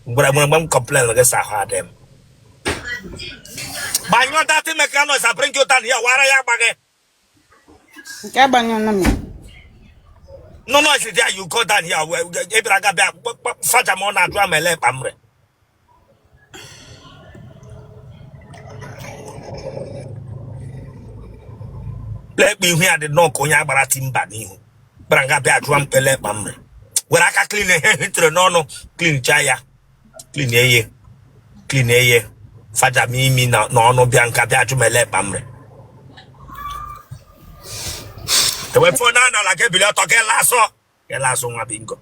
Gwara mgbe m complain gị sị ahụ adị m. Gbanyụọ that thing make noise, I bring you down here. Wara ya agba gị. Nke agbanyụọla m ya. No noise there, you go down here. Ị bịara ga bịa faja ma ọ na-ajụ ama ele ekpa m re. Lee ekpa ihu ya dị nnọọ ka onye agbara timber n'ihu. Bịara nga bịa jụọ m ele ekpa m re. Were aka clean ihe hitere n'ọnụ, clean cha ya, clean eye, clean eye, faja m imi na n'ọnụ bịa nka bịa jụ m ele ekpa m re. Ewe phone na ala gị ebili ọtọ gị lasọ, gị lasọ nwa bingo.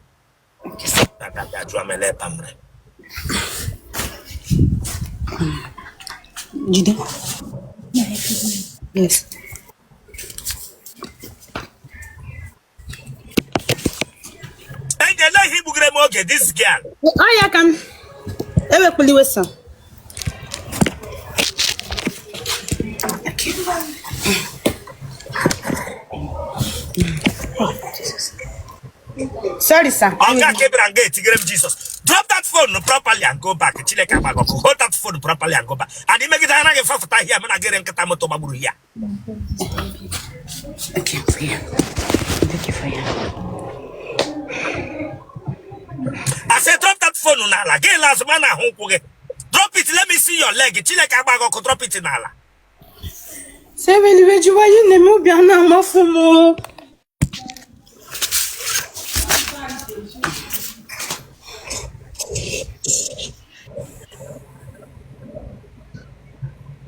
Bịa bịa jụọ m ele ekpa m re. Jide. Yes. Enyela ihe igbugere m oge this girl. Ọ ya ka m ewekwala iwe sir. Okay. Oh, Jesus. Sorry, sir. Ọ ga ka ị bịara nga etigere m Jesus. Drop that phone properly and go back. Chineke agba gị ọkụ. Hold that phone properly and go back. And imegide anaghị fafụta here mụ na gị ree nkịta moto gbagburu ya. Okay, for you. Thank you for you. I say drop that phone n'ala. Gị la azụ ma na-ahụ ụkwụ gị. Drop it, let me see your leg. Chineke agba gị ọkụ, drop it n'ala. Seweliwe jiwa yi na-eme obi a na-amafu m.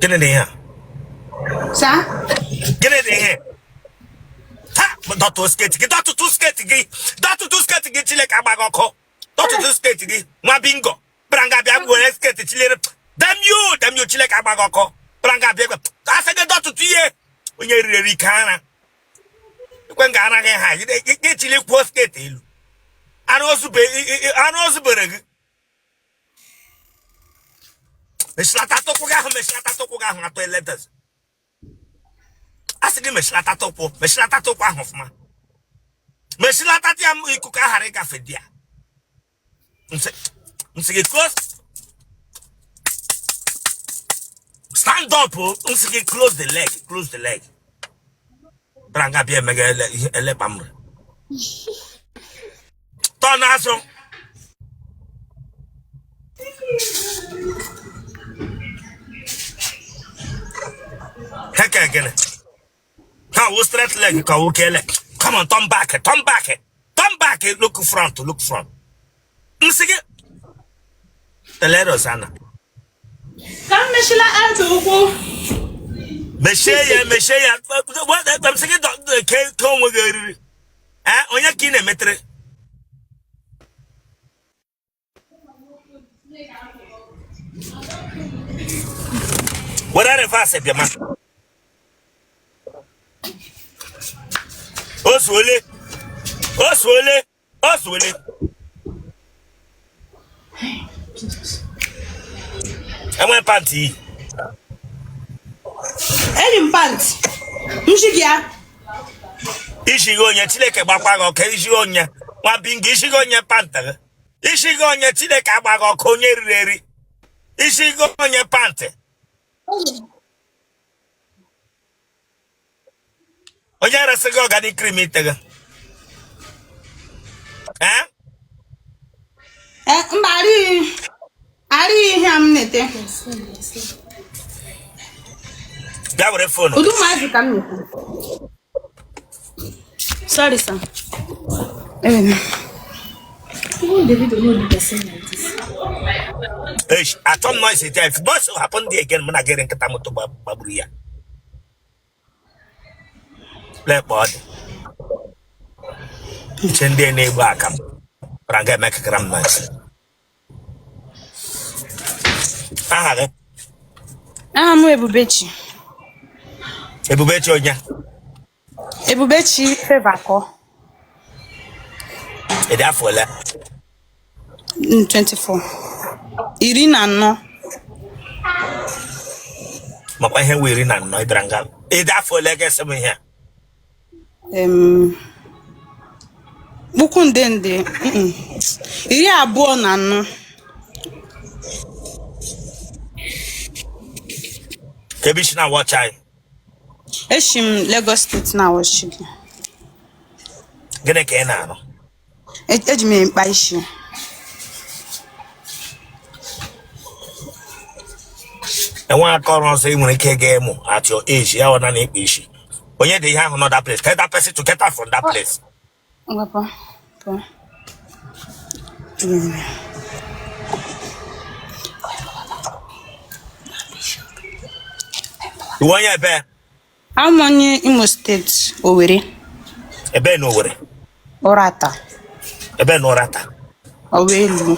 Gịnị dị ihe a? Sir? Gịnị dị ihe? Ha! Dọtụ skirt gị, dọtụtụ skirt gị, dọtụtụ skirt gị, Chineke agba gị ọkụ. Dọtụtụ skirt gị, nwa bingo. Bịara nga bịa were skirt chilere. Damn you, damn you, Chineke agba gị ọkụ. Bịara nga bịa asị gị dọtụtụ ihe. Onye riri eri ike ara. Ekwe nga ara gị ha, gị chili kwuo skirt elu. Ara ozubere gị. Mechilata ụkwụ gị ahụ, mechilata ụkwụ gị ahụ atọ eletas. A sị gị mechilata ụkwụ, mechilata ụkwụ ahụ ọfụma. Mechilata ya ikuku aghara ịgafe di ya. M sị gị close. Stand up, oh. M sị gị close the leg, close the leg. Bịara nga bịa emega elekpa m. Tọọ n'azụ. Heke gịnị? Ha wụ straight leg ka wụ leg. Come on, turn back, turn back, turn back. Look front, look front. M sị gị tele Rosanna. Ka m mechila ntị ụkwụ. Mechie ya, mechie ya. M sị gị ke onwe gị eriri. Ee, onye ka ị na-emetere? Were reverse bịama. O zuole. O zuole. O zuole. Enwe pant i yi. Eyi m pant. M shi gị ya. I shi gị onye Chineke gbakwa gị ọkụ isi onye nwa bingo i shi gị onye pant gị i shi gị onye Chineke agba gị ọkụ onye riri eri i shi gị onye pant onye resị gị organic cream ite gị ee eh, mba arịghị ihe a m na-ete bịa were phone ụdị ụmụazị ka m na-ekwu sorry sir Even Davido no be person like this. Eish, achọ m noise there. If noise happen there again, mụ na gị nkịta moto gbagburu ya. Lee kpa ọ dị. Iche ndị na-egbu aka m. Bara nga eme kakara m noise. Aha gị? Aha m Ebubechi. Ebubechi onye? Ebubechi Favour Akọ. Ị dị afọ ole? 24. 14. Makwa ihe wụ 14 ị bịara nga. Ị dị afọ ole ga-ese m ihe a? Puku nde nde 24. Ka ebe i si na-awatch anyị? Eshi m Lagos State na-awatch gị. Gịnị ka ị na-arụ? Eji m mkpa isi. Enweghị aka ọrụ ọzọ ị nwere ike ịga ịmụ at your age ya wụ na ịkpa isi. Onye dị ihe ahụ nọ that place, tell that person to get out from that place. Ngwa pụọ. Pụọ. Ị wụ onye ebe? Awụ m onye Imo State, Owerri. Ebe na Owerri? Ụrata. Ebe na Ụrata? Ọwaelu.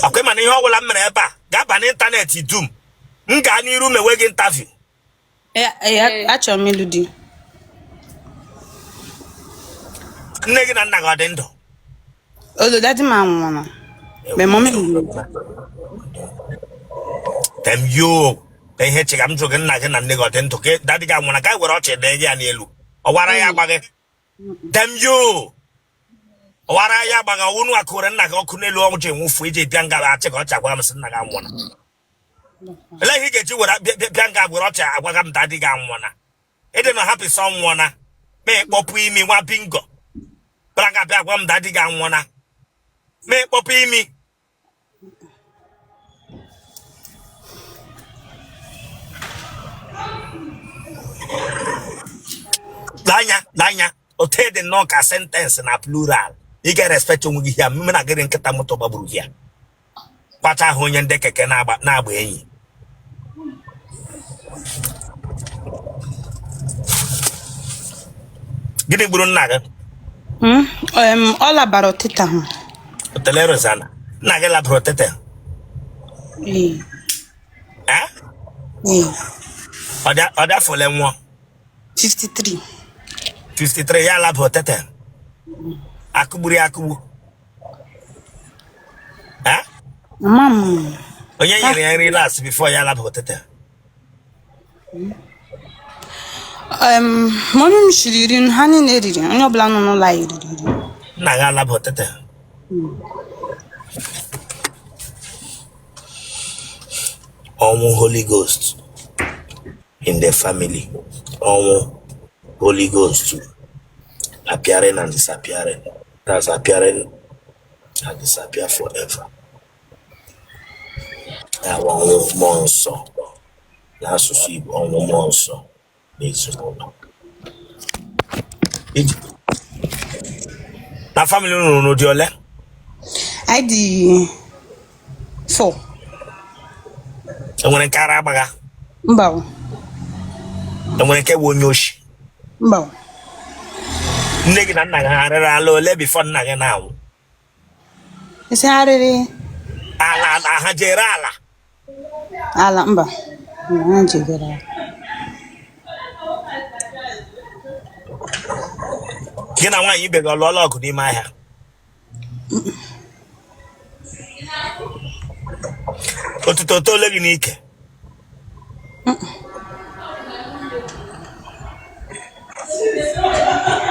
Ọkwa ị ma na ihe ọbụla m mere ebe a ga-aba n'ịntanetị dum. M gaa n'iru mewe gị interview. Ee, achọrọ m ịlụ di. Nne gị na nna gị ọ dị ndụ? Olo, daddy m anwụọla. Mgbe mummy m Tem yo na ihe chega m jụ gị, nna gị na nne gị ọ dị ndụ? Ka daddy gị anwụrụ, ka were ọchị dee gị ya n'elu ọwara ya agbaghị. Tem yo ọwara ya agbaghị ọwụnụ akụrụ nna gị ọkụ n'elu ọnwụ ji enwufu iji bịa nga achị ka ọchị agwa m sị nna gị anwụọla. Elee ihe ị ga-eji were bịa nga were ọchị agwaga m daddy gị anwụọna? Ịdị na hapụ sọ nwụọna ma ịkpọpụ imi nwa bingo bịara nga bịa gwa m daddy gị anwụọna ma ịkpọpụ imi. Lee anya otu dị nnọọ ka sentence na plural. Ị ga-respect onwe gị ya mme na gịrị nkịta moto gbagburu gị ya kpacha ahụ onye ndị keke na-agba enyi. Gịnị gburu nna gị? Ọ labara ọtịta ahụ. Otele Rosanna, nna gị labara ọtịta? Ee. Eh? Ee. Ọ dị afọ ole nwụọ? 53. 53 ya laba ọtịta. Akụgburu ya akụgbu. Eh? Mama m. Onye nyere ya nri last before ya laba ọtịta? Mummy m shiri nri, ha niile riri, onye ọbụla nọ n'ụlọ anyị riri nri. Nna gị alaba ọtịta. Ọnwụ Holy Ghost in the family. Ọnwụ Holy Ghost appearing and disappearing. That's appearing and disappear forever. Ya bụ ọnwụ mmụọ nsọ n'asụsụ Igbo, ọnwụ mmụọ nsọ n'ezinụlọ. Na family unu unu dị ole? Anyị dị four. Enwere nke ara agbagha? Mba o. Enwere nke bụ onye oshi? Mba o. Nne gị na nna gị ha rere ala ole before nna gị na-anwụ? Ị sị ha rere ala ala ha jere ala? Ala mba. Ha jegara ala. Gị na nwaanyị ibe gị ọ lụọla ọgụ n'ime ahịa? Otuto toole gị n'ike?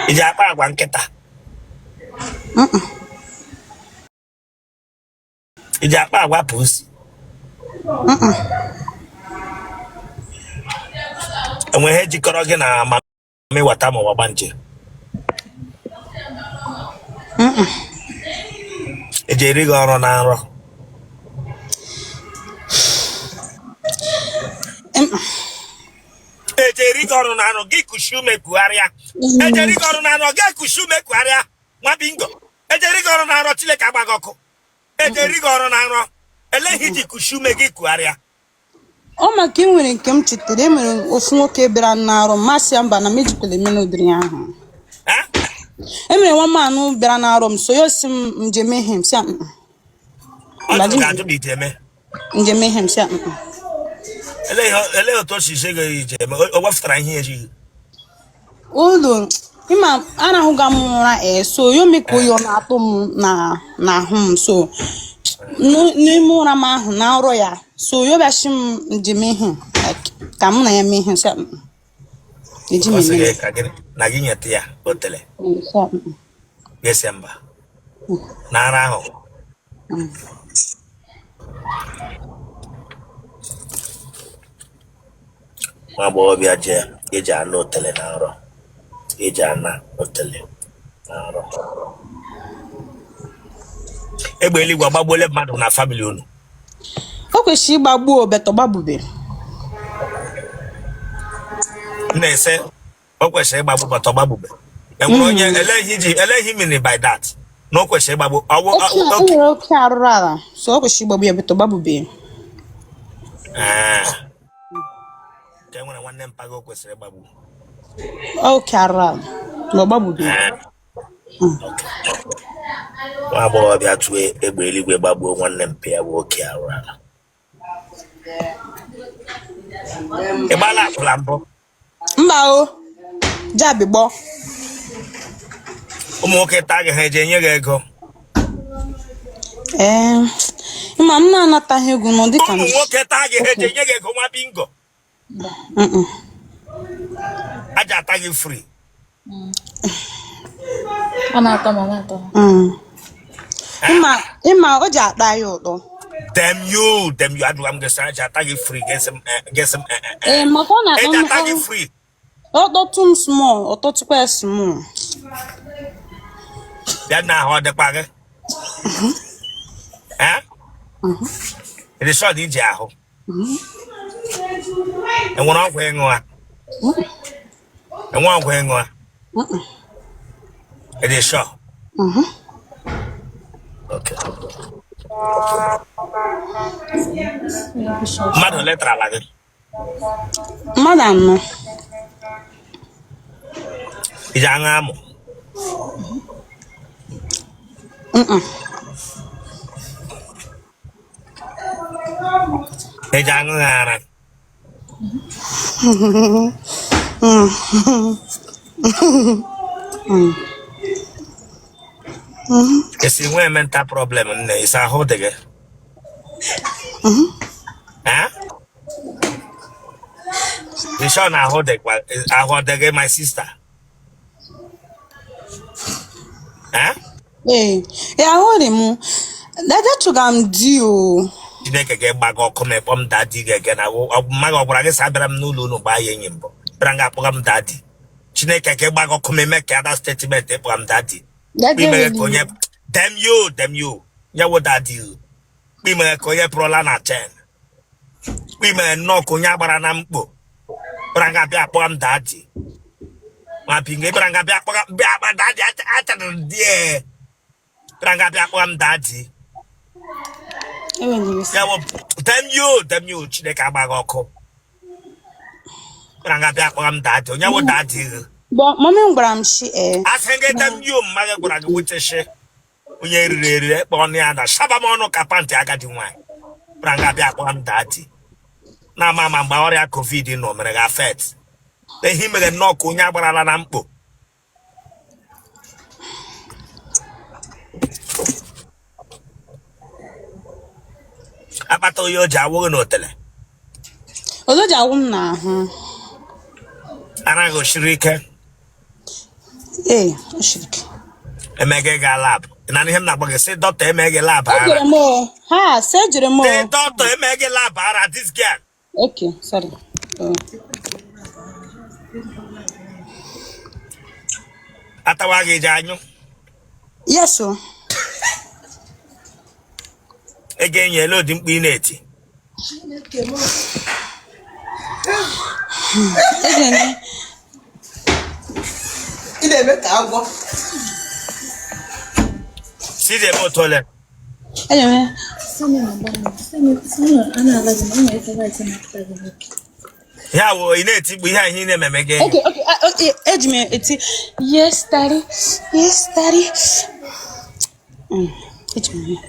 I ji akpa agwa nkịta? I ji akpa agwa pusi? Enwe ihe jikọrọ gị na mami wata ma ọgbanje? Eji eri gị ọrụ na nrọ? Eji eri gị ọrụ na nrọ gị kushi ume kugharịa? Eji eri gị ọrụ na nrọ gị kushi ume kugharịa nwa bingo? Eji eri gị ọrụ na nrọ Chineke agba gị ọkụ. Eji eri gị ọrụ na nrọ elee ihe iji kushi ume gị kugharịa? Ọ maka e nwere nke m chetara, e nwere ofu nwoke bịara na nrọ m, m asị ya mba na m ejikwala eme n'ụdịrị ya ahụ. Eh? E mere nwa manụ bịara na nrọ m, so ya sị m njem ihe m sị ya "Mm-mm." Ọ Mba, jụrụ gị ajụ ma iji eme? Njem ihe m sị ya "Mm-mm." Elee otu o si sị gị iji eme? O wefụtara ihe ejighị? Ụlọ ịma arahụga m ụra ee, so ya ome ka oyi ọ na-atụ m na n'ahụ m, so n'ime ụra m ahụ na nrọ ya, so ya bịa sị m njem ihe like, ka m na ya mee ihe, sị ya, "Mm-mm." Eji m Ọ sị eme gị ka gị na gị nyeta ya otele? Sị ya, "Mm-mm." Gị sị mba na nrọ ahụ. Nwa agbọghọbịa je eji ana otele na nrọ, eji ana otele na nrọ. Egbe eluigwe agbagbuole mmadụ na family unu? O kwesịrị ịgbagbu o, but ọ gbagbube. M na-ese o kwesịrị ịgbagbu but ọ gbagbube. Enwere onye ele ihe iji ele ihe mean by that na o kwesịrị ịgbagbu ọwụ? Oke o nwere oke arụrụ ala, so o kwesịrị ịgbagbu ya, but ọ gbagbube. Ee, ka e nwere nwanne mpa gị o kwesịrị ịgbagbu? Oke arụrụ ala na ọ gbagbube. Nwa agbọghọbịa tụọ egbe eluigwe gbagbuo nwanne mpa ya bụ oke arụrụ ala. Ị gbaala akwụla mbụ? Mba o, jabịgbọ. Ụmụ nwoke taa gị, ha eji enye gị ego? Ee, ma m na-anataghị ego nọ dịka Ụmụ nwoke taa gị, ha eji enye gị ego, nwa bingo? Aja ata gị free? Ọ na-atọ m, ọ na-atọ m. Ịma o ji akpa ya ụtọ. Damn you, damn you. Ajụwa m gị sị aja ata gị free, gị sị m gị sị m Ee, maka ọ na-akpọ eji m ata gị free. Ọ tọtụ m small, ọ tọtụkwa ya small. Bịa na ahụ ọ dịkwa gị? Eh? Ịdị sure na iji ahụ? Enwere ọgwụ ịṅụ ha? Enwe ọgwụ ịṅụ ha? Ịdị sure? Okay. Mmadụ ole tarala gị? Mmadụ anọ. Iji aṅụ amụ? Eji aṅụ ha ara? Esi nwee mental problem nne, isi ahụ dị gị? Eh? Ị sure na ahụ dịkwa, ahụ dị gị, my sister? Eh? Ee, ee, ahụ dị m. Daddy achọga m di o. Chineke ga-agba gị ọkụ ma ịkpọ m daddy gị ege na mma gị ọ gwara gị sị abịara m n'ụlọ unu gbaa ya enyi mbụ bịara nga akpọga m daddy. Chineke ga-agba gị ọkụ ma eme ka ada statement ịkpọga m daddy. Daddy Imeghe enweghị ka onye, damn you, damn you, nyewo daddy. Imeghe ka onye pụrụla na chain, imeghe nnọọ ka onye agbara na mkpo bịara nga bịa akpọga m daddy. Ma pinga bịara nga bịa akpọga bịa akpa daddy achara die bịara nga bịa akpọga m daddy. Enweghị. Ya bụ damn you, damn you. Chineke agba gị ọkụ bịara nga bịa akpọga m daddy. Onye wụ daddy gị? But mommy m gwara m shi ee. Asị gị damn you. Mma gị gwara gị wucheshi onye riri eri ekpe ọnụ ya na shaba m ọnụ ka pantị agadi nwaanyị bịara nga bịa akpọga m daddy na-ama ama mgbe ọrịa COVID nọ mere gị affect. Ihe mere nnọọ ka onye agbarala na mkpo. Akpata oyi o ji awụ gị n'otele? Ozo ji awụ m n'ahụ. Anaghị osiri ike? Ee, o siri ike. Emege ga lab na ihe m na-agba gị sị dọkịta emege lab ara. Ejere m o. Ha, sị ejere m o. Sị dọkịta emege lab ara this girl. Okay, sorry. Oh. Atawa gị ji anyụ? Yes o. Ego enyi ele odi mkpu ị na-eti? Ego enye. Ị na-eme ka agwọ. Si dị eme otu ole? Ejere m. Ya wụ ị na-eti mkpu ihe a ihe ị na-ememe gị? Okay, ah, okay, eji m eti yes daddy, yes daddy. Eji m ya.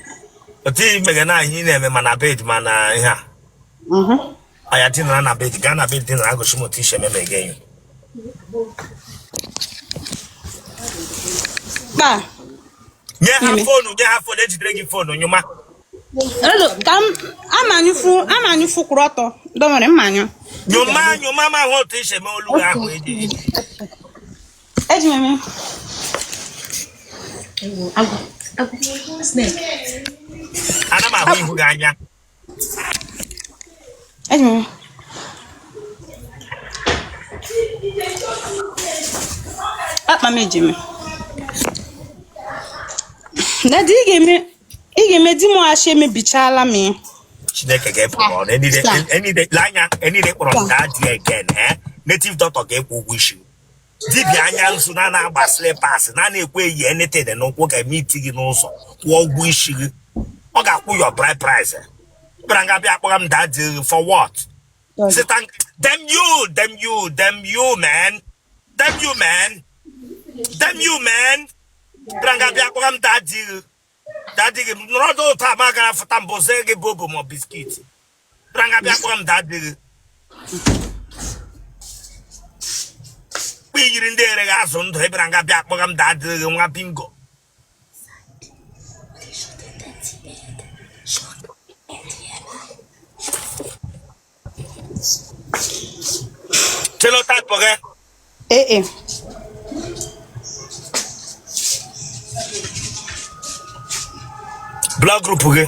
Otu ị mege na ihe ị na-eme ma na bed ma na ihe a. Aya dinara na bed, gaa na bed dinara, gosi m otu i si eme gị enyi. Kpa. Nye ha phone, nye ha phone, ejidere gị phone nyụma. Hello, ka m amanyụfụ amanyụfụ kwụrụ ọtọ. Don't worry, mmanyụ. Nyụma nyụma ma hụ otu i si eme olu gị ahụ eji. Eji m eme. Agwọ, agwọ, snake. Ana m ahụ ihu gị anya. Eji m eme. Akpa m eji eme. Daddy, ị ga-eme di m achị emebichala m ya. Chineke ga-epụ m ọnụ. Any day, Sir. any day, lee anya, any day kpọrọ m daddy again, eh? Native doctor ga-ekwu ụgwọ isi. Dibịa anya nzu na na-agba slippers na na-ekwe eyi anything n'ụkwụ ga-eme iti gị n'ụzọ kwụọ ụgwọ isi gị. Ọ ga-akwụ your bride price. Bịara nga bịa akpọga m daddy for what? Satan, damn you, damn you, damn you, man. Damn you, man. Damn you, man. Bịara nga bịa akpọga m daddy gị. Daddy gị nọrọ ọdụ ụtọ ama gara fụta mbụ zee gị bobo ma biscuit. Bịara nga bịa akpọga m daddy gị. Kpa yiri ndị ereghị azụ ndụ ị bịara nga bịa akpọga m daddy gị nwa bingo. Genotype gị? Ee. Blood group gị?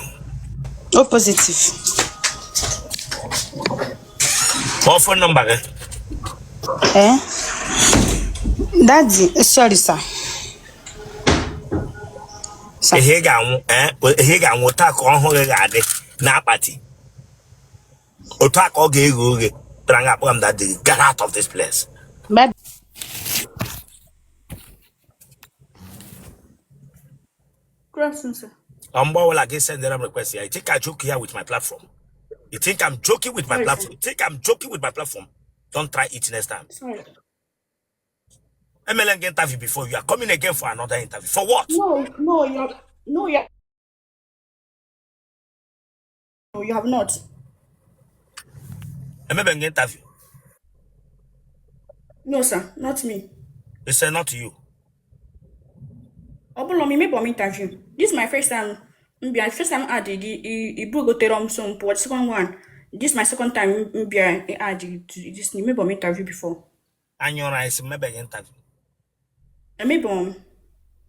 O positive. Kpọọ phone number gị. Eh? Daddy, sorry sir. Sir. Ihe ị ga-anwụ eh, ihe ị ga-anwụ taa ka ọhụụ gị ga-adị n'akpati otu a ka ọ ga-eghe oghe bịara nga akpọ m daddy, get out of this place. Bye. Good afternoon, sir. Mgbe ọbụla gị sendere m request ya, you think I joke here with my platform? You think I'm joking with my Sorry, sir. platform? You think I'm joking with my platform? Don't try it next time. Sorry. Emele gị interview before, you are coming again for another interview. For what? No, no, you're no, you no, you have not. Emebe gị interview. No, sir, not me. They say not you. Ọ bụla m imebe m interview. This is my first time. M bịa first time add gị ibugotere m so m pụọ. Second one. This is my second time m bịa add to this imebe m interview before. Anya ụra isi mmebe gị interview. Emebe m.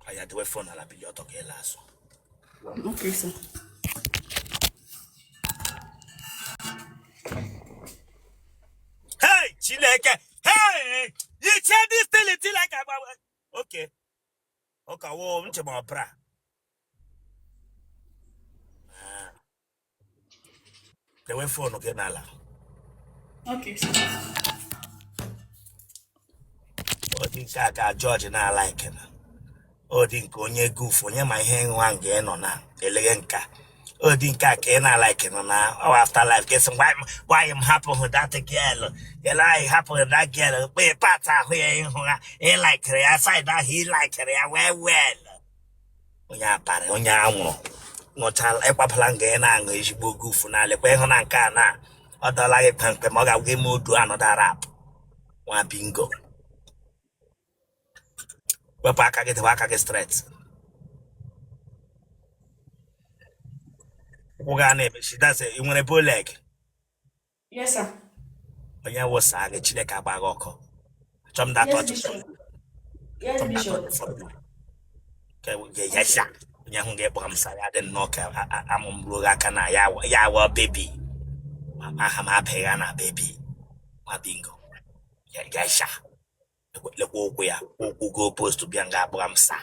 Aya dewe phone ala bili ọtọ ka ịla azụ. Okay, sir. Hey, Chineke! Hey! You change this thing until like Okay. Okay, wo nche ma ọbra. Dewe phone gị n'ala. Okay, sir. Ọ dị nke a ka George na-ala na. Ọ dị nke onye goof onye ma ihe nwa nga ị nọ na eleghe nka. Ọ dị nke a ka ị na-ala nọ na ọ afterlife ka esi why m hapụghị that girl. Girl anyị hapụghị that girl. Kpee part ahụ ya ịhụ ha ị likere ya side ahụ ị likere ya well well. Onye aparị onye anwụrụ ṅụchala ịkwapụla nga ị na-aṅụ ezigbo goof na lekwa ịhụ na nke a na ọ dọla gị kpemkpem ọ ga-agwa gị ma odu anọda rap nwa bingo. Wepụ aka gị, dewe aka gị straight. Ụkwụ gị a na-emechi. That's it. Ị nwere bow leg? Yes, sir. Onye wụsa gị Chineke agba gị ọkụ. Achọ m that Yes, touch. Bishop. Yes, Achọ m that Bishop. touch from you. Ka ya onye ahụ ga-ekpọ m sa ya dị nnọọ ka amụ m ruo gị aka na ya ya wọ baby. Aha m abịaghị ya na baby nwa bingo. Ya ya sha. Lekwa ụkwụ ya ụkwụ go post bịa nga akpọga m sa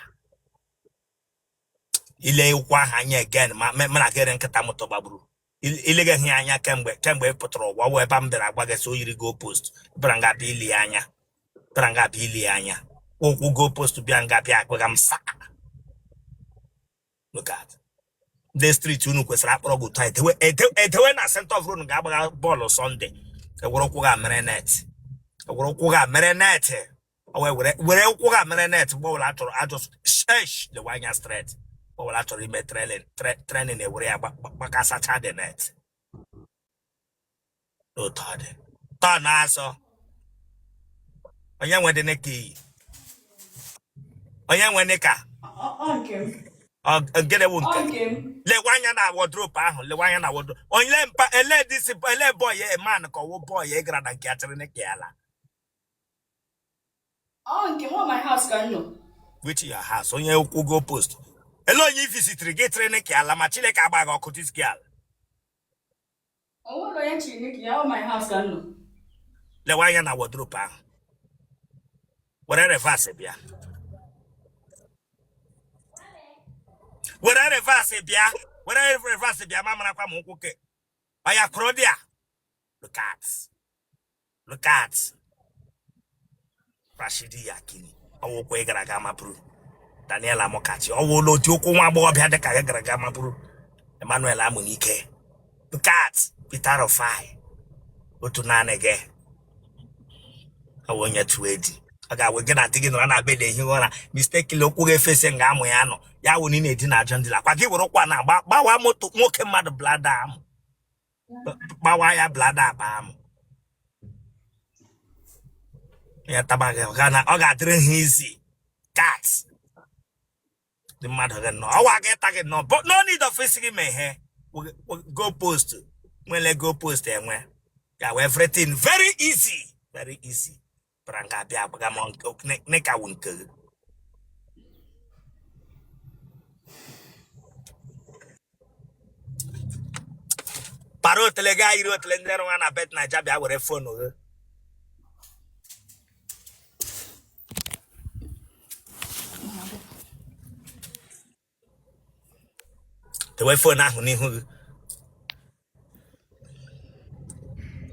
ile ụkwụ ahụ anya again ma ma na gịrị nkịta m tọgbagburu ilegaghị ya anya kemgbe kemgbe ị pụtara ụwa wụ ebe m bịara agwa gị sị o yiri go post bịara nga bịa ili ya anya bịara nga bịa ili ya anya ụkwụ go post bịa nga bịa akpọga m sa. Look at ndị street unu kwesịrị akpọrọ gị ụtọ edewe edewe na center of road ga-agbagha bọọlụ Sunday ewere ụkwụ ga mere net ewere ụkwụ ga mere net o wee were were ụkwụ ga mere net mgbe ọbụla achọrọ ajọ shesh lewe anya straight mgbe ọbụla achọrọ ime training training ewere ya gbakasacha the net otu ọ dị tọọ na-asọ onye nwe dị ka iyi onye nwe dị ka Ọ nke m. ọ gịnị wụ Ọ nke nke m. lewe anya na wardrobe ahụ lewe anya na wardrobe onye mpa ele disi ele boy man ka ọwụ boy ị gara na nke ya chịrị ka ya la. Ọ nke m, ọ my house ka m nọ. Which your house? Onye ukwu go post ele onye i visitiri gị tịrị ka ala ma Chineke agba gị ọkụ this girl. O nwere onye chiri ka ya, ọ my house ka m nọ. Lewe anya na wardrobe ahụ. Were reverse bịa, were reverse bịa, were reverse bịa. Ma marakwa m ụkwụ ke ọya kwụrụ dị a. Look at, look at Rashidi Yakini. Ọwụ ụkwụ ị gara aga mapụrụ Daniel Amokachi. Ọwụ ụlọ otu ụkwụ nwa agbọghọbịa dị ka gị gara aga mapụrụ Emmanuel Amunike. Look at Peter Rufai. Otu naanị gị ọ wụ onye tụọ edi ọ ga-awụ gị na di gị nọrọ na bed ehi ụra, mistakenly ụkwụ gị efesi nga amụ ya nọ, ya wụ na ị na-edina ajọ ndịla kwa gị were ụkwụ a na-agba gbawa moto nwoke mmadụ bladder amụ, gbawa ya bladder akpa amụ ya taba gị. Ọ ga-adịrị ha easy cat ndị mmadụ gị nọ ọwa gị ta gị nọ, but no need of isi gị mee ihe go post nwele go post enwe ga everything very easy, very easy. Bara nga abịa agbaga m nekawu nke gị para otele gaa yiri otele ndị rụwa na Bet Naija bịa were phone gị. Tewe phone ahụ n'ihu gị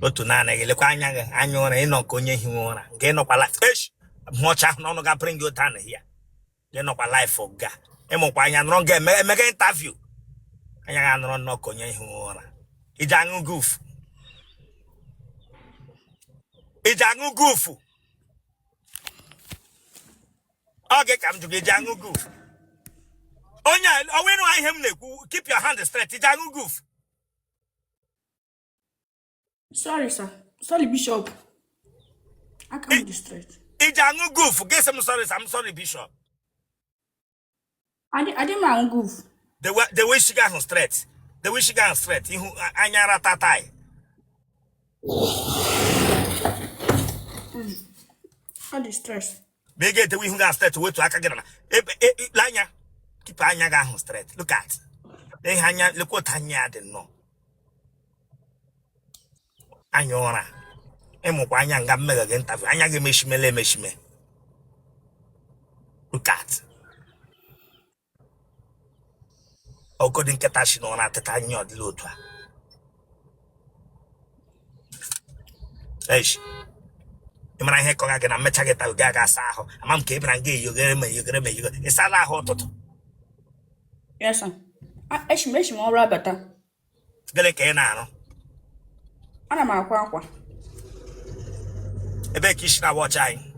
otu naanị gị. Lekwa anya gị, anya ụra ịnọ ka onye hiwe ụra nke ịnọkwa life esh hụ ọcha ahụ n'ọnụ ga bring you down here. Gị nọkwa life ga ịmụkwa anya nọrọ nga emega interview, anya ga nọrọ nnọọ ka onye hiwe ụra. Iji aṅụ gufu, iji aṅụ gufu, ọ gị ka m jụ gị, iji aṅụ gufu onye ọwa ịnụ ihe m na-ekwu. Keep your hand straight. Iji aṅụ gufu? Sorry, sir. Sorry, Bishop. Aka m dị straight. Iji aṅụ gufu gị sị m sorry sir, I'm sorry, Bishop. Adị m aṅụ goof. Dewe isi gị ahụ straight, dewe isi gị ahụ straight. Ihu anya ratatai. Ọ dị stress. Ma ị ga-edewe ihu gị ahụ straight, wetu aka gị na ebe ile anya. Keep anya gị ahụ straight. Look at ihe anya, lekwa otu anya ya dị nnọọ anya ụra. Ịmụkwa anya nga mmeghe gị interview, anya gị emeshimela emeshime. Look at ogodi nkịta si n'ụra teta, anya ọdịla otu a. Eish, ị mara ihe kọga gị na mmecha gị taa gị aga asa ahụ. Ama m ka ị bịara nga eyogere ma eyogere ma eyogere. Ị sala ahụ ụtụtụ? Yes, sir. Eshi m ọrụ abata. Gịnị ka ị na-arụ? Ana m akwa akwa. Ebee ka isi na watch anyị?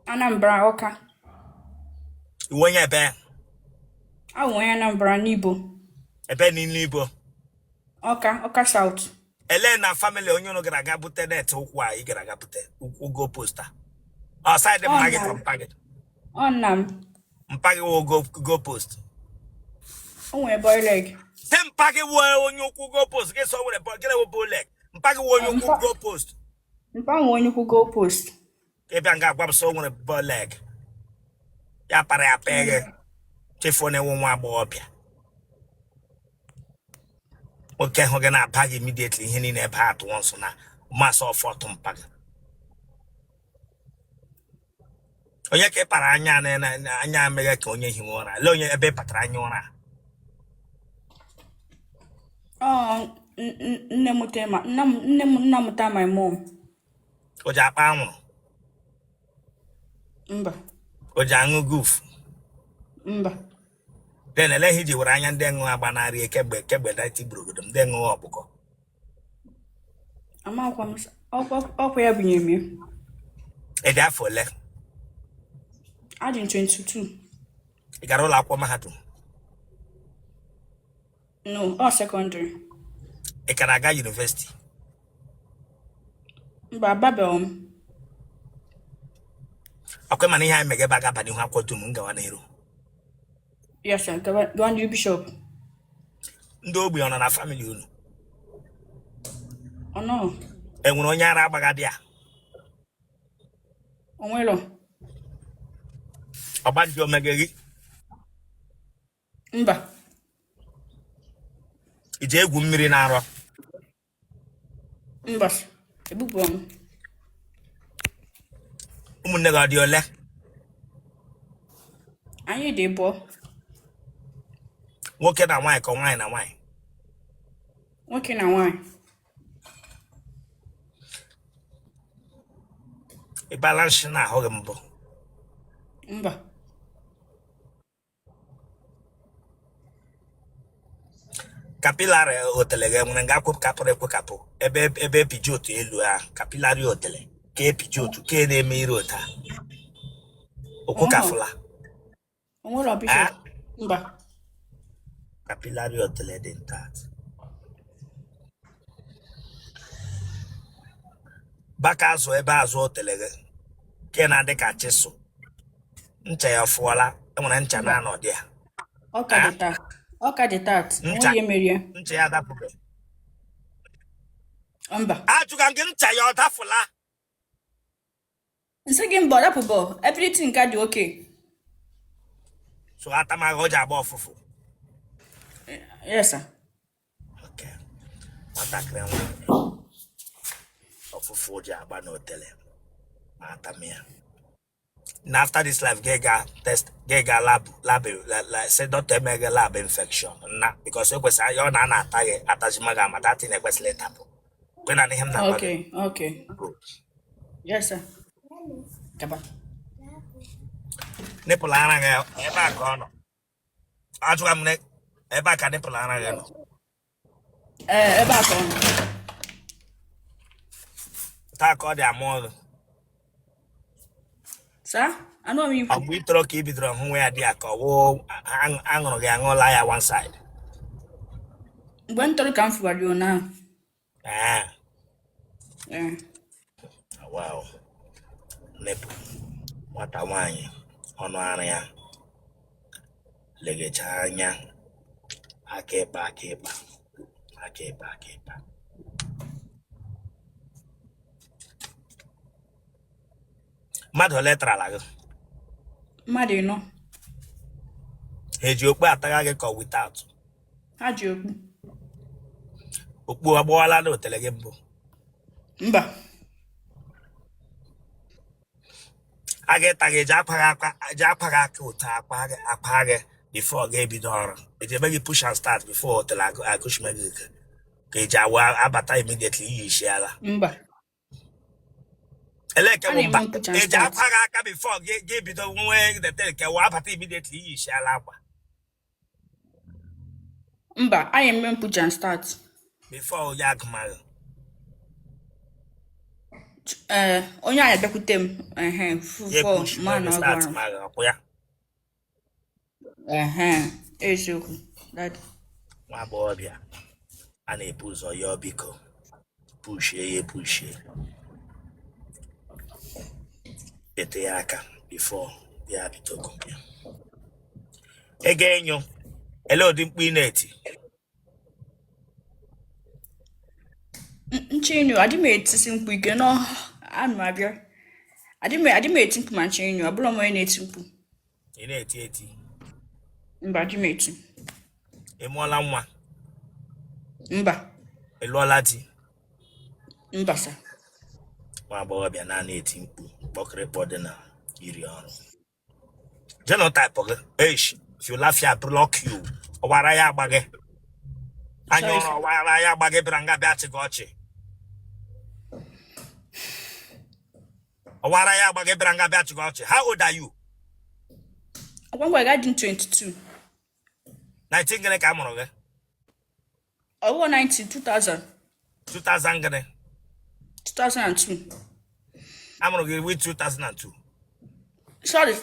Anambra, Ọka. Iwe onye ebe? Awụ onye Anambra n'Ibo. Ebe n'ile Ibo? Ọka, Ọka South. Ele na family onye unu gara aga bute net ụkwụ a ị gara aga bute ụkwụ go post a? Ọ side Ọ mma gị nna ka m. mpa gị? Ọ nna m. Mpa gị wụ go post? O nwere bow leg. Sị mpa gị wụ onye ụkwụ go post gị sọ nwere gịnị wụ bow leg? Mpa gị wụ onye ụkwụ Mpa go post? Mpa nwe onye ukwu goal post. Ka ị bịa nga agwa m sọ nwere bow leg, ya para ya pee gị chefuo na ewu nwa agbọghọbịa nwoke hụ gị na-aba gị immediately ihe niile ebe a tụọ nso na masị ọfọtụ mpa gị onye ka ị kpara anya anya meghe ka onye hiwe ụra. Lee onye ebe ị kpatara anya ụra. Ọ nne mụta ma nna m nne m nna mụta my mom. O ji akpa anwụrụ? Mba. O ji aṅụ guf? Mba. Then ele ihe iji were anya ndị ṅụọ agbanarị kemgbe kemgbe dati gburugodo ndị ṅụọ ọkpụkọ? Amakwa m ọkwa ya bunyere m ya. Ị dị afọ ole? Adị m 22. Ị gara ụlọ akwụkwọ mahadum? No, ọ secondary. Ị ka na-aga university? Mba, ababeghị m. Ọkwa mana ihe anyị mega ebe a ga-aba n'ihu akwụkwọ dum m gawa n'iru. Yes, sir. Gawa n'iru, Bishop. Ndị ogbi ọ nọ na family unu? Ọ nọ. Enwere onye ara agbagadị ya? Onwelo. Ọgbanje omege gị? Mba. Iji egwu mmiri na-arọ? Mba. Ebupụ m. Ụmụnne gị ọ dị ole? Anyị dị ịbụọ. Nwoke na nwaanyị ka nwaanyị na nwaanyị? Nwoke na nwaanyị. Ị bala nshị na ahụ gị mbụ? Mba. Capillary otele gị nwere nga kwekapụrụ ekwekapụ ebe ebe epiji otu elu ahụ capillary otele ka epiji otu ka na-eme ire ota okwekafụla? O nwere, bishop. Mba. Capillary otele dị intact. Baka azụ ebe azụ otele gị ke na-adị ka chisel, ncha ya fụọla? Enwere ncha na-anọ dị ya? Ọ ka dị intact. Ọ ka dị intact. Ncha. Onweghị ihe mere ya. Ncha ya dapụbe? Mba. Ajụga gị, ncha ya ọ dafụla? Nsị gị mba, ọ dapụbọ. Everything ka dị okay. So atamaghị o ji agba ọfụfụ? Yes, sir. Okay. Nwatakịrị nwa ọfụfụ o ji agba n'otele ma atam ya na after this life gị ga test, gị ga lab sị dọkịta eme gị lab infection na because ekwesịrị ya ọ na a na-ata gị atazima gị ama datin ekwesịrị ịtapụ kwe na ihe m na-agwa gị. Okay. Good. Yes, sir. Gaba. Nipple ara gị ebe a ka ọ nọ? Ajụga m ebe a ka nipple ara gị nọ? Ee, ebe a ka ọ nọ. Taa ka ọ dị ama ọrụ? Sir, anụ m Ọ ikwu. mgbe ị tọrọ ka ị bidoro hụ ya dị ya ka ọ wụ aṅụrụ gị aṅụla ya one side? Mgbe m tọrọ ka m fụwara ya ụnyaahụ. Ah, Ee. wow. Nipple nwata nwaanyị ọnụ ara ya legecha anya aka ịkpa aka ịkpa aka ịkpa aka ịkpa. Mmadụ ole tarala gị? Mmadụ ịnọ. Ha eji okpu atagha gị ka ọ without? Ha ji okpu. Okpu agbawala na otele gị mbụ? Mba. A ga-ịta gị, eji akwa gị akwa, eji akwa gị aka otu akwa gị before ga-ebido ọrụ, eji eme gị push and start before otele agụchime gị ike ka eji awa abata immediately iyi isi ala? Mba. Eleke A bụ na-eme mba. push and Eji start. akwa gị aka before gị ga-ebido nwee detel ka wa abata immediately iyi isi ala akwa? Mba, a na-eme push and start. Before onye agụmaghị? Ee, onye ahụ abịakwute m ehe ya fụfọ push ma na gị ọgụ start ọrụ. Ma gị ọkwụ ya? Ehe, eziokwu. Daddy. Nwa agbọghọbịa a na-ebu ụzọ yọọ biko pushie ya epushie ete ya aka before ya bido ya ego enyo ele ụdị mkpu ị na-eti? Nche enyo, adị m etisi mkpu ike nọ ana m abịa. Adị m eti mkpu ma nche enyo, abụrọ m onye na-eti mkpu. Ị na-eti eti? Mba, adị m eti. Ị mụọla nwa? Mba. Ị lụọla di? Mba, sir. Nwa agbọghọbịa na-ana eti mkpu kpọkịrịkpọ dị na iri ọrụ genotype gị eish. If you laugh here, I block you. Ọwara ya agba gị anya. Sorry, ụra sir. Ọwara ya agba gị bịara nga bịa chị gị ọchị. Ọwara ya agba gị bịara nga bịa chị gị ọchị. How old are you? Ọgwa ngwa ga dị 22. 19 gịnị ka a mụrụ gị? Ọwụwa 90 2000. 2000 gịnị? 2002. A mụrụ gị with 2002? Sorry.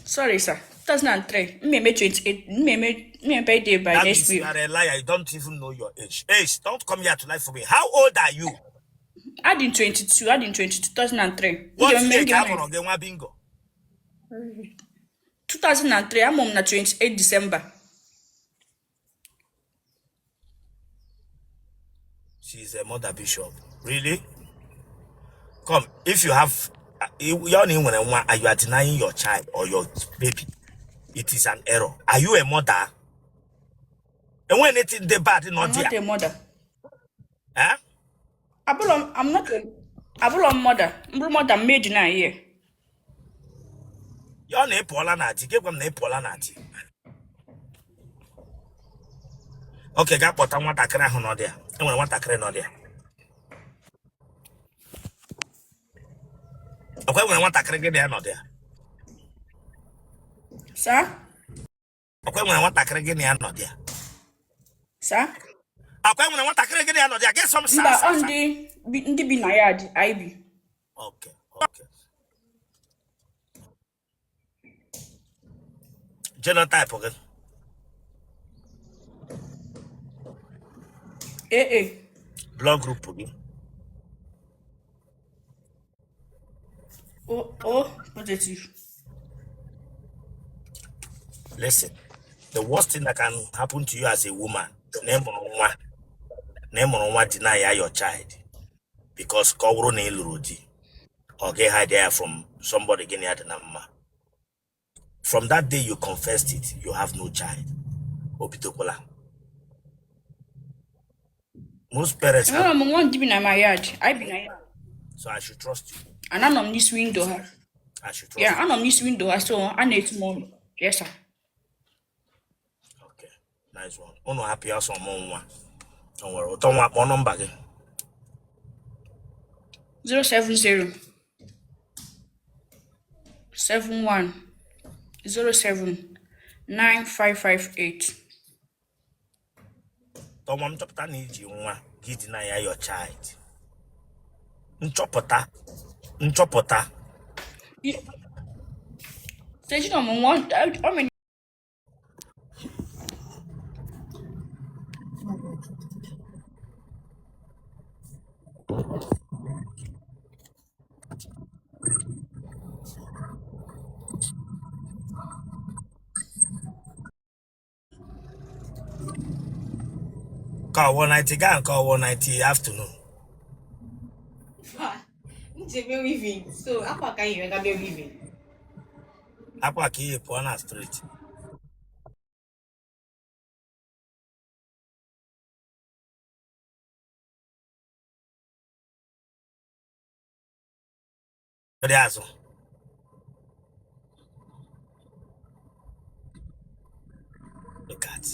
Sorry, sir. 2003. Mmemme 28. Mmemme birthday by That next means you week. are a liar. You don't even know your age. Age, don't come here to lie for me. How old are you? Adị 22. Adị 22. 2003. What Mmemme year ka a mụrụ gị, nwa bingo? 2003. Amụ m na 28 December. She's a mother bishop. Really? Come, if you have, you only when one, you are denying your child or your baby, it is an error. Are you a mother? And when anything the bad I'm not not there, a mother. eh? Abụrụ m, I'm not a Abụrọ m mother. M bụrụ mother m meji na ihe. Ya ọ na ị pụọla na di gị, gwa m na ị pụọla na di. Okay, gaa kpọta nwatakịrị ahụ nọ there. E nwere nwatakịrị nọ there. Ọkwa e nwere nwatakịrị gị na ya nọ there. Sir? Ọkwa e nwere nwatakịrị gị na ya nọ there. Sir? Ọkwa e nwere nwatakịrị gị na ya nọ there. Gị sọ m sir Mba, sir ọ sir. ndị bi na yard anyị bi. Okay. Genotype gị. AA. Blood group gị. O positive. Listen, the worst thing that can happen to you as a woman, na ị mụrụ nwa, na ị mụrụ nwa deny ya your child because ka ọ bụrụ na ị lụrụ di, ọ gị hide ya from somebody gị na ya dị na mma. From that day you confessed it, you have no child. O bidokwala. Most parents have, Enwere m nwa ndị bi na my yard. Anyị bi na yard. so I should trust you. And anọ m n'isi window ha. I should trust Yeah, you. anọ m n'isi window ha so a na-etu m ọnụ. Yes, sir. Okay, nice one. Unu hapụ ya ọsọ mụ nwa. O nwere ụtọ nwa kpọọ nọmba gị. 070 71 07 9558. Tọnwa m chọpụta na i ji nwa gị deny ya your child. Nchọpụta nchọpụta Sejina m nwa ọ mere. Ka ọwụ 90 gaa nke ọwụ 90 afternoon. Njem weaving, so akwa ka anyị ga mee weaving. Akwa ka iyi pụọ na street. Dị azụ. Look at.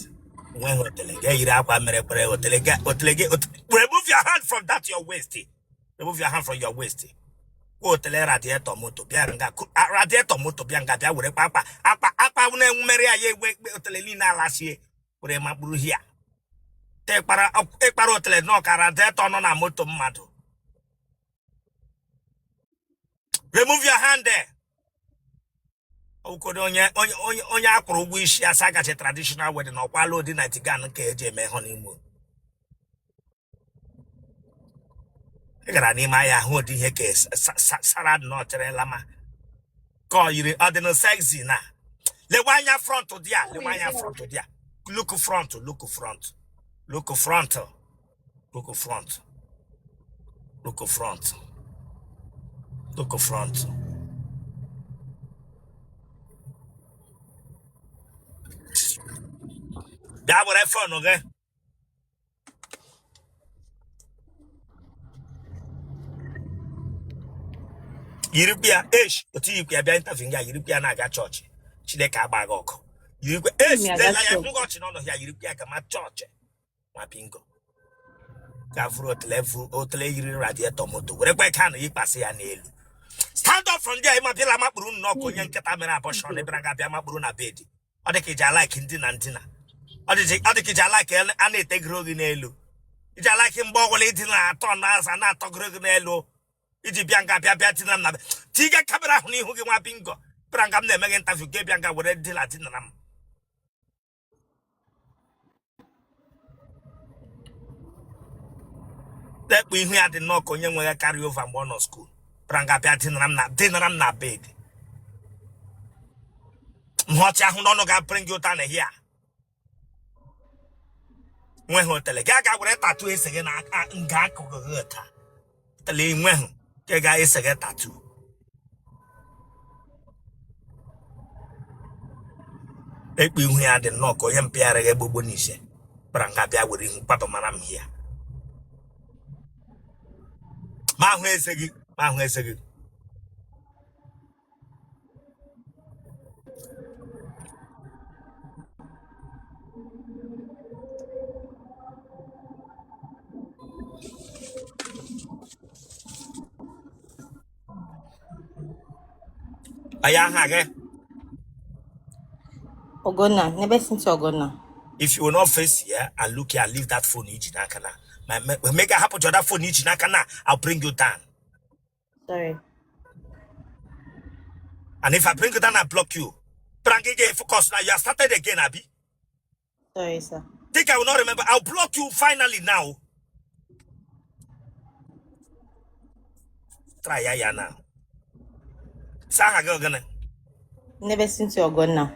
Nweghị otele ga yiri akwa mere kwere otele ga otele gị. Remove your hand from that your waist. Remove your hand from your waist. Kwa otele radiator moto bịa nga radiator moto bịa nga bịa were akwa akwa akwa na-emere ya ya egbe otele niile alasie were makpuru hia. Ịkpara ịkpara otele nọ ka radiator nọ na moto mmadụ. Remove your hand there. Okodo onye onye onye onye akwụrụ ụgwọ isi asa gachi traditional wedding ọkwala ụdị nightgown nke eji eme honeymoon. Ị gara n'ime ahịa hụ ụdị ihe ka salad nọchiri lama ka ọ yiri ọ dị na sexy na lewe anya front dị a, lewe anya front dị a, look front, look front, look front, look front, look front, look front. Bịa were phone gị. Yirikwa ya esh otu yikwa ya bịa interview nga yirikwa ya na-aga chọọchị. Chineke agba gị ọkụ. Yirikwa esh Aga lela ya chọọchị. ngọchị ọchị n'ọnụ ya yirikwa ya gama chọọchị. Nwa bingo ga vụrụ otele vụrụ otele yiri radiator moto werekwa ike anụ yikwasị ya n'elu. Stand up from there. Ịma bịala makpuru nnọọ ka onye nkịta mere abortion bịara ga bịa makpuru na bed. Ọ dị ka iji alike ndina ndina, ọ dị ka iji alike a na-etegoro gị n'elu, iji alike mgbe ọbụla ịdị na-atọ na-aza na-atọgoro gị n'elu iji bịa nga bịa bịa dina m na tiga camera ahụ n'ihu gị. Nwa bingo bịara nga m na-eme gị interview gị bịa nga were dina dinara m. Lekpụ ihu ya dị nnọọ ka onye nwere carry over mgbe ọ nọ school bịara nga bịa dinara m na bed. Nhọchi ahụ n'ọnụ ga bring you down here. Nweghị otele gị aga were tattoo ese gị na nga akụkụ gị taa tele nweghị nke ga-ese gị tattoo. Ekpu ihu ya dị nnọọ ka onye mpịara gị gbogbo n'ise bịara nga bịa were ihu kwapụ mara m hia. Ma ahụ eze gị, ma ahụ eze gị. Aya aha gị. Ogonna, n'ebe Cynthia Ogonna. If you will not face here and look here and leave that phone iji n'aka na ma mega hapụ the other phone iji n'aka na I'll bring you down. Sorry. And if I bring you down, I block you. Brangi get focus now. You have started again, Abi. Sorry, sir. Think I will not remember. I'll block you finally now. Try ya ya now. Sa aha gị ogene. N'ebe Cynthia Ogonna.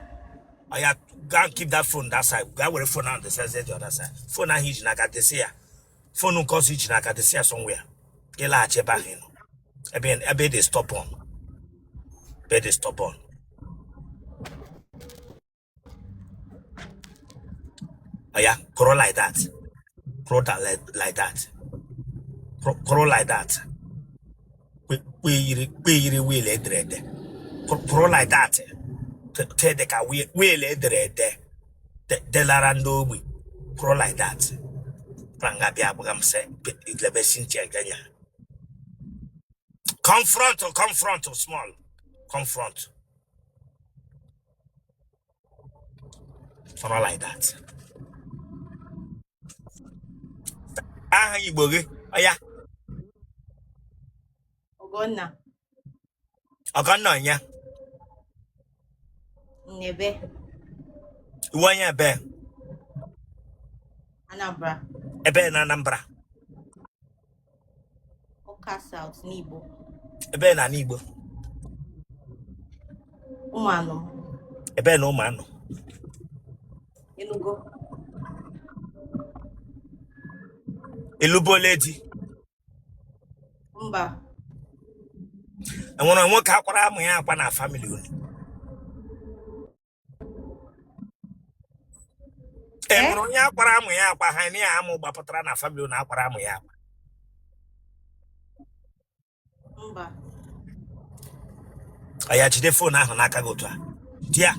Oya, go and keep that phone that side. Gaa were phone ahụ desa the other side. Phone ahụ iji n'aka desa ya. Phone nke ọzọ iji n'aka desa ya somewhere. Gị laghachi ebe ahụ ị nọ. Ebe ebe dị stubborn. Ebe dị stubborn. Oya, kwụrụ like that. Kwụrụ that like that. Kwụrụ like that. Kpe yiri wheel edere ede. Kwụrụ like that. Te dị ka wheel edere ede. Delara ndị ogbi. Kwụrụ like that. Pranga bịa agbaga m sị lebe Cynthia Genya. Confront, confront, small. Confront. Sọrọ like that. Aha Igbo gị, ọya. Ogonna. Ọgọnna onye. N'ebe Iwe onye ebe. Anambra. Ebe na Anambra. Ọka South n'Igbo. Ebe na Igbo. Ụmụanụ. Ebe na Ụmụanụ. Enugu. Elubole di. Mba. Enwere nwoke akwara amụ ya akwa na family unu. Enwere onye akwara amụ ya akwa ha na ya amụ gbapụtara na family unu akwara amụ ya akwa. Mba. Ọ ya jide phone ahụ n'aka gị otu a. Di ya.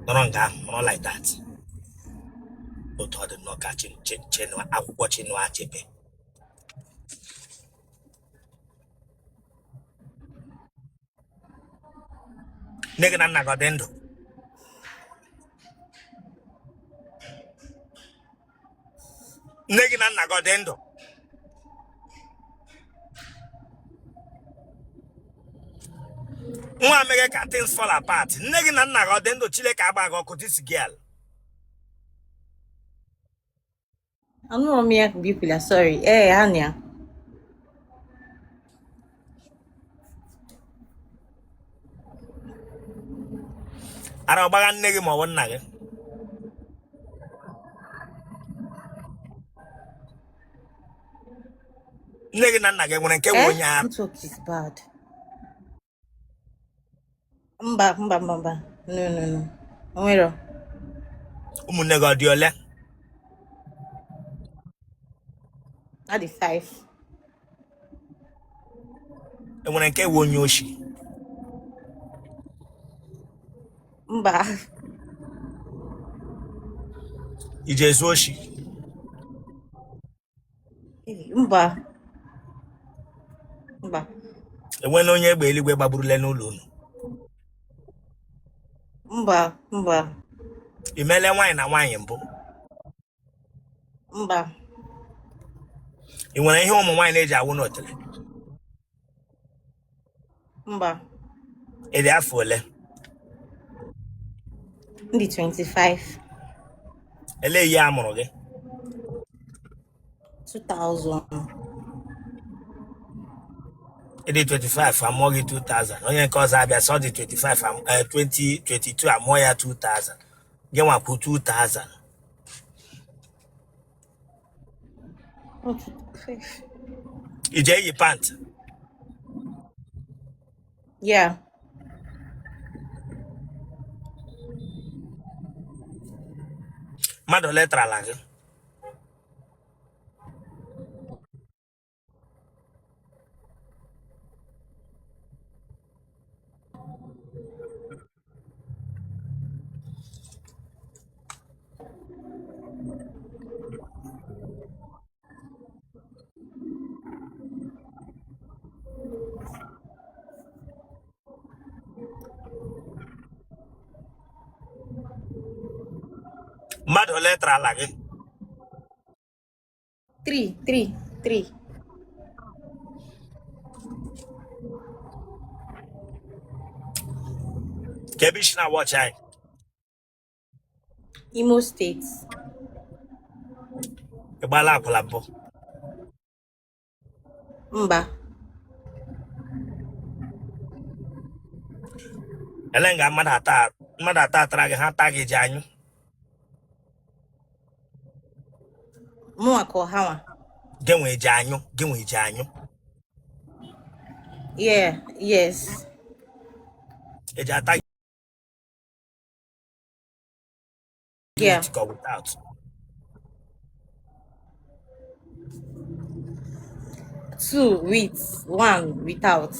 Nọrọ nga ahụ, nọrọ like that. Otu ọ dị nnọọ ka Chinua akwụkwọ Chinua Achebe. Nne gị na nna gị ọ dị ndụ? Nne gị na nna gị ọ dị ndụ? Nwa meghe ka things fall apart. Nne gị na nna gị ọ dị ndụ? Chineke agba gị ọkụ, this girl. Anụrụ m ya bikwula, sorry. Ee, ha na ya. Ara ọgbagha nne gị ma ọ bụ nna gị? Nne gị na nna gị nwere nke nwe Eh? onye ara? Network is bad. Mba, mba, mba, mba. No, no, no. Onwero. Ụmụnne gị ọ dị ole? Adị 5. Enwere nke nwe onye oshi? Mba. Iji ezu oshi? Mba. Mba. Enwela onye egbe eluigwe gbagburule n'ụlọ unu? Mba, mba. I meele nwaanyị na nwaanyị mbụ? Mba. Ị nwere ihe ụmụ nwaanyị na-eji awụ n'otele? Mba. Ị dị afọ ole? M dị 25. Elee ihe a mụrụ gị? 2000. Ị dị 25 amụọ gị 2000. Onye nke ọzọ abịa sị ọ dị 25 2022 amụọ ya 2000. Gị nwakwu 2000. Oh, 25. Ị je eyi pant? Yeah. Mmadụ ole tarala gị? Mmadụ ole tarala gị? Three, three, three. Ka ebe i si na-awatch anyị? Imo State. Ị gbaala akwụla mbụ? Mba. Ele nga mmadụ atọ atara gị, ha taa gị ji anyụ? Mụnwa ka ọ hanwa? Gị nwe ji anyụ, gị nwe ji anyụ. Yeah, yes. Eji ata gị Yeah. with ka without? Two with, one without.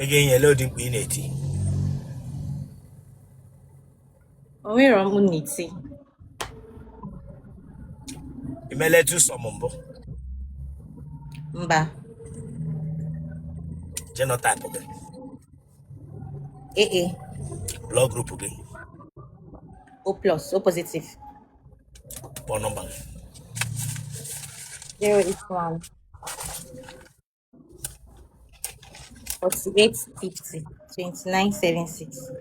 Ị ga-enye ele ụdị mkpu ị na-eti? O nwere mkpu m na-eti. I meela twosome mbụ? Mba. Genotype gị? AA. Blood group gị? O plus, O positive. Kpọọ nọmba gị. 081 48 50 29 76.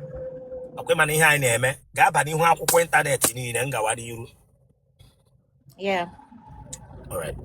Ọkwa mana ihe anyị na-eme ga-aba n'ihu akwụkwọ ịntanetị niile m gawa n'iru. Yeah. All right.